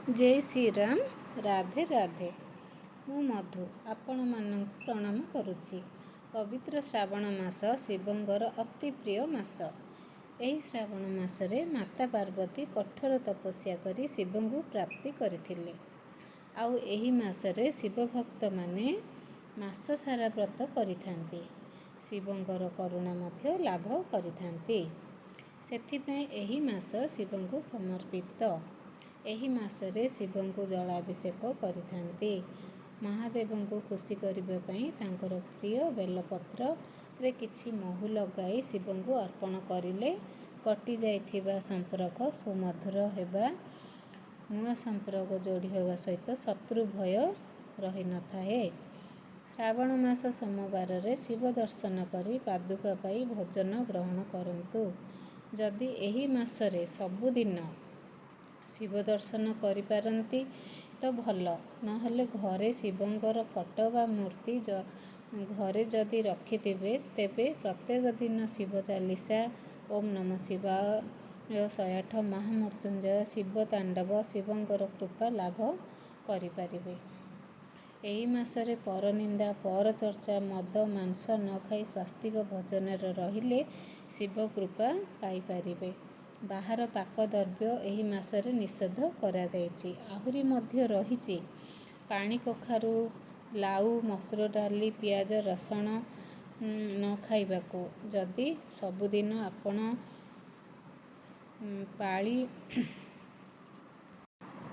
ଜୟ ଶ୍ରୀରାମ, ରାଧେ ରାଧେ। ମୁଁ ମଧୁ ଆପଣମାନଙ୍କୁ ପ୍ରଣାମ କରୁଛି। ପବିତ୍ର ଶ୍ରାବଣ ମାସ ଶିବଙ୍କର ଅତି ପ୍ରିୟ ମାସ। ଏହି ଶ୍ରାବଣ ମାସରେ ମାତା ପାର୍ବତୀ କଠୋର ତପସ୍ୟା କରି ଶିବଙ୍କୁ ପ୍ରାପ୍ତି କରିଥିଲେ। ଆଉ ଏହି ମାସରେ ଶିବ ଭକ୍ତମାନେ ମାସ ସାରା ବ୍ରତ କରିଥାନ୍ତି, ଶିବଙ୍କର କରୁଣା ମଧ୍ୟ ଲାଭ କରିଥାନ୍ତି। ସେଥିପାଇଁ ଏହି ମାସ ଶିବଙ୍କୁ ସମର୍ପିତ। ଏହି ମାସରେ ଶିବଙ୍କୁ ଜଳାଭିଷେକ କରିଥାନ୍ତି। ମହାଦେବଙ୍କୁ ଖୁସି କରିବା ପାଇଁ ତାଙ୍କର ପ୍ରିୟ ବେଲପତ୍ରରେ କିଛି ମହୁ ଲଗାଇ ଶିବଙ୍କୁ ଅର୍ପଣ କରିଲେ କଟିଯାଇଥିବା ସମ୍ପର୍କ ସୁମଧୁର ହେବା, ନୂଆ ସମ୍ପର୍କ ଯୋଡ଼ି ହେବା ସହିତ ଶତ୍ରୁ ଭୟ ରହିନଥାଏ। ଶ୍ରାବଣ ମାସ ସୋମବାରରେ ଶିବ ଦର୍ଶନ କରି ପାଦୁକା ପାଇ ଭୋଜନ ଗ୍ରହଣ କରନ୍ତୁ। ଯଦି ଏହି ମାସରେ ସବୁଦିନ ଶିବ ଦର୍ଶନ କରିପାରନ୍ତି ତ ଭଲ, ନହେଲେ ଘରେ ଶିବଙ୍କର ଫଟୋ ବା ମୂର୍ତ୍ତି ଘରେ ଯଦି ରଖିଥିବେ, ତେବେ ପ୍ରତ୍ୟେକ ଦିନ ଶିବ ଚାଲିସା, ଓମ୍ ନମ ଶିବାୟ 108, ମହାମୃତ୍ୟୁଞ୍ଜୟ, ଶିବ ତାଣ୍ଡବ, ଶିବଙ୍କର କୃପା ଲାଭ କରିପାରିବେ। ଏହି ମାସରେ ପରନିନ୍ଦା, ପରଚର୍ଚ୍ଚା, ମଦ, ମାଂସ ନ ଖାଇ ସ୍ୱାସ୍ତିକ ଭୋଜନରେ ରହିଲେ ଶିବ କୃପା ପାଇପାରିବେ। ବାହାର ପାକ ଦ୍ରବ୍ୟ ଏହି ମାସରେ ନିଷେଧ କରାଯାଇଛି। ଆହୁରି ମଧ୍ୟ ରହିଛି ପାଣି କଖାରୁ, ଲାଉ, ମସୁର ଡାଲି, ପିଆଜ, ରସୁଣ ନ ଖାଇବାକୁ। ଯଦି ସବୁଦିନ ଆପଣ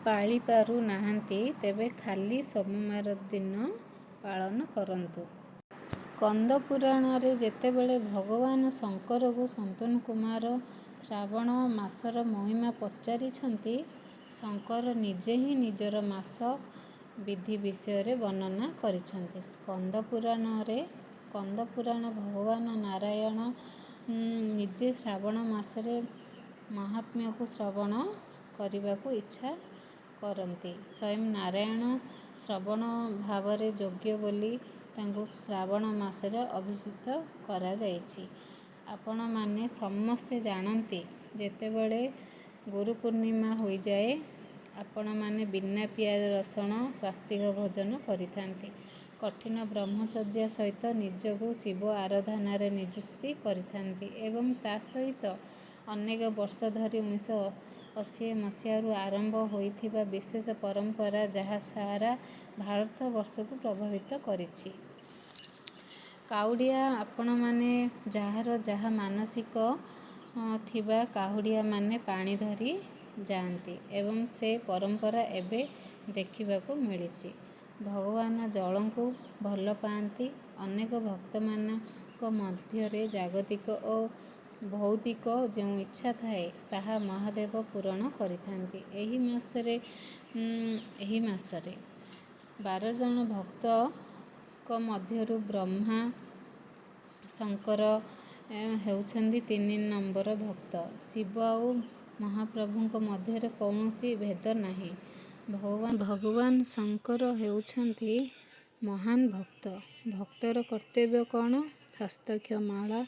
ପାଳି ପାରୁନାହାନ୍ତି, ତେବେ ଖାଲି ସୋମବାର ଦିନ ପାଳନ କରନ୍ତୁ। ସ୍କନ୍ଦ ପୁରାଣରେ ଯେତେବେଳେ ଭଗବାନ ଶଙ୍କରଙ୍କୁ ସନତ କୁମାର ଶ୍ରାବଣ ମାସର ମହିମା ପଚାରିଛନ୍ତି, ଶଙ୍କର ନିଜେ ହିଁ ନିଜର ମାସ ବିଧି ବିଷୟରେ ବର୍ଣ୍ଣନା କରିଛନ୍ତି। ସ୍କନ୍ଦ ପୁରାଣ ଭଗବାନ ନାରାୟଣ ନିଜେ ଶ୍ରାବଣ ମାସରେ ମାହାତ୍ମ୍ୟକୁ ଶ୍ରବଣ କରିବାକୁ ଇଚ୍ଛା କରନ୍ତି। ସ୍ୱୟଂ ନାରାୟଣ ଶ୍ରବଣ ଭାବରେ ଯୋଗ୍ୟ ବୋଲି ତାଙ୍କୁ ଶ୍ରାବଣ ମାସରେ ଅଭିଷିକ୍ତ କରାଯାଇଛି। ଆପଣମାନେ ସମସ୍ତେ ଜାଣନ୍ତି, ଯେତେବେଳେ ଗୁରୁ ପୂର୍ଣ୍ଣିମା ହୋଇଯାଏ, ଆପଣମାନେ ବିନା ପିଆଜ ରସୁଣ ସ୍ୱାସ୍ତିକ ଭୋଜନ କରିଥାନ୍ତି। କଠିନ ବ୍ରହ୍ମଚର୍ଯ୍ୟ ସହିତ ନିଜକୁ ଶିବ ଆରାଧନାରେ ନିଯୁକ୍ତି କରିଥାନ୍ତି ଏବଂ ତା ସହିତ ଅନେକ ବର୍ଷ ଧରି 1980 ମସିହାରୁ ଆରମ୍ଭ ହୋଇଥିବା ବିଶେଷ ପରମ୍ପରା, ଯାହା ସାରା ଭାରତବର୍ଷକୁ ପ୍ରଭାବିତ କରିଛି। କାଉଡ଼ିଆ, ଆପଣମାନେ ଯାହାର ଯାହା ମାନସିକ ଥିବା କାଉଡ଼ିଆମାନେ ପାଣି ଧରି ଯାଆନ୍ତି ଏବଂ ସେ ପରମ୍ପରା ଏବେ ଦେଖିବାକୁ ମିଳିଛି। ଭଗବାନ ଜଳଙ୍କୁ ଭଲ ପାଆନ୍ତି। ଅନେକ ଭକ୍ତମାନଙ୍କ ମଧ୍ୟରେ ଜାଗତିକ ଓ ଭୌତିକ ଯେଉଁ ଇଚ୍ଛା ଥାଏ, ତାହା ମହାଦେବ ପୂରଣ କରିଥାନ୍ତି। ଏହି ମାସରେ 12 ଜଣ ଭକ୍ତଙ୍କ ମଧ୍ୟରୁ ବ୍ରହ୍ମା ଶଙ୍କର ହେଉଛନ୍ତି 3 ନମ୍ବର ଭକ୍ତ। ଶିବ ଆଉ ମହାପ୍ରଭୁଙ୍କ ମଧ୍ୟରେ କୌଣସି ଭେଦ ନାହିଁ। ଭଗବାନ ଶଙ୍କର ହେଉଛନ୍ତି ମହାନ ଭକ୍ତ। ଭକ୍ତର କର୍ତ୍ତବ୍ୟ କ'ଣ? ହସ୍ତକ୍ଷ ମାଳା,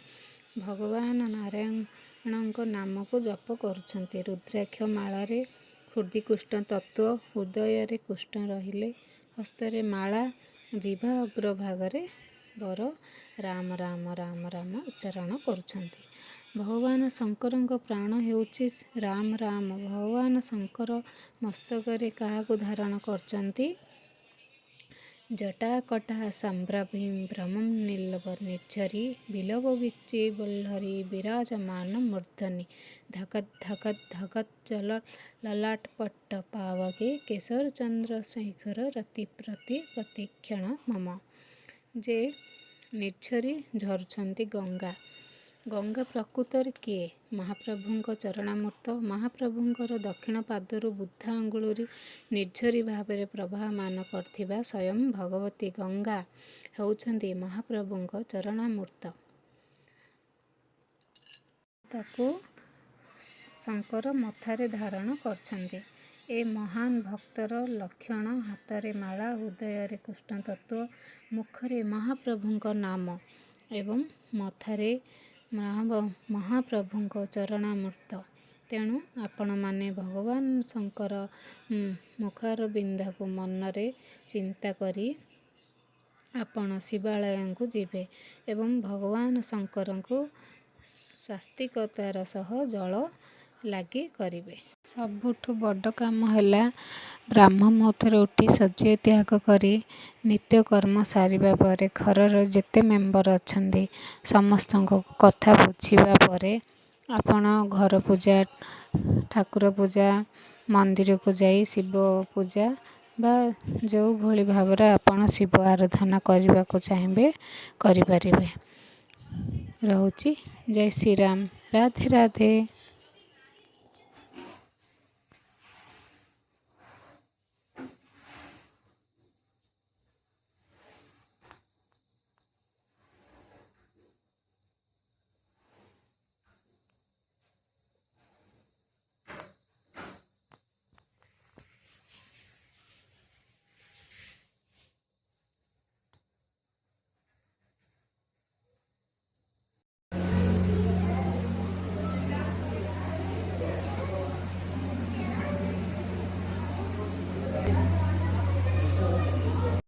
ଭଗବାନ ନାରାୟଣଙ୍କ ନାମକୁ ଜପ କରୁଛନ୍ତି। ରୁଦ୍ରାକ୍ଷ ମାଳାରେ ହୃଦି କୃଷ୍ଣ ତତ୍ତ୍ୱ, ହୃଦୟରେ କୃଷ୍ଣ ରହିଲେ। ହସ୍ତରେ ମାଳା, ଜିଭା ଅଗ୍ରଭାଗରେ ବର ରାମ ରାମ ରାମ ରାମ ଉଚ୍ଚାରଣ କରୁଛନ୍ତି। ଭଗବାନ ଶଙ୍କରଙ୍କ ପ୍ରାଣ ହେଉଛି ରାମ ରାମ। ଭଗବାନ ଶଙ୍କର ମସ୍ତକରେ କାହାକୁ ଧାରଣ କରିଛନ୍ତି? ଜଟାକଟା ସମ୍ଭ୍ରମ ନୀଲବ ନିର୍ଝରି ବିଲବ ବିଚି ବଲ୍ଲରୀ ବିରାଜମାନ ମୂର୍ଦ୍ଧନି ଧକତ୍ ଧକତ୍ ଧକତ୍ ଜଳ ଲଲାଟ ପଟ୍ଟ ପାବକେ କେଶର ଚନ୍ଦ୍ର ଶେଖର ରତି ପ୍ରତି ପ୍ରତିକ୍ଷଣ ମମ। ଯେ ନିର୍ଝରି ଝରୁଛନ୍ତି ଗଙ୍ଗା। ଗଙ୍ଗା ପ୍ରକୃତରେ କିଏ? ମହାପ୍ରଭୁଙ୍କ ଚରଣାମୃତ। ମହାପ୍ରଭୁଙ୍କର ଦକ୍ଷିଣ ପାଦରୁ ବୁଦ୍ଧା ଆଙ୍ଗୁଳିରୁ ନିର୍ଝରି ଭାବରେ ପ୍ରବାହମାନ କରୁଥିବା ସ୍ୱୟଂ ଭଗବତୀ ଗଙ୍ଗା ହେଉଛନ୍ତି ମହାପ୍ରଭୁଙ୍କ ଚରଣାମୃତ। ତାକୁ ଶଙ୍କର ମଥାରେ ଧାରଣ କରିଛନ୍ତି। ଏ ମହାନ ଭକ୍ତର ଲକ୍ଷଣ ହାତରେ ମାଳା, ହୃଦୟରେ କୃଷ୍ଣତତ୍ତ୍ୱ, ମୁଖରେ ମହାପ୍ରଭୁଙ୍କ ନାମ ଏବଂ ମଥାରେ ମହାପ୍ରଭୁଙ୍କ ଚରଣାମୃତ। ତେଣୁ ଆପଣମାନେ ଭଗବାନ ଶଙ୍କର ମୁଖାରବିନ୍ଦକୁ ମନରେ ଚିନ୍ତା କରି ଆପଣ ଶିବାଳୟଙ୍କୁ ଯିବେ ଏବଂ ଭଗବାନ ଶଙ୍କରଙ୍କୁ ସ୍ୱାସ୍ତିକତାର ସହ ଜଳ ଲାଗି କରିବେ। ସବୁଠୁ ବଡ଼ କାମ ହେଲା ବ୍ରାହ୍ମ ମୁହୂର୍ତ୍ତରେ ଉଠି ଶଯ୍ୟା ତ୍ୟାଗ କରି ନିତ୍ୟକର୍ମ ସାରିବା ପରେ ଘରର ଯେତେ ମେମ୍ବର ଅଛନ୍ତି ସମସ୍ତଙ୍କ କଥା ବୁଝିବା ପରେ ଆପଣ ଘର ପୂଜା, ଠାକୁର ପୂଜା, ମନ୍ଦିରକୁ ଯାଇ ଶିବ ପୂଜା ବା ଯେଉଁଭଳି ଭାବରେ ଆପଣ ଶିବ ଆରାଧନା କରିବାକୁ ଚାହିଁବେ କରିପାରିବେ। ରହୁଛି, ଜୟ ଶ୍ରୀରାମ, ରାଧେ ରାଧେ।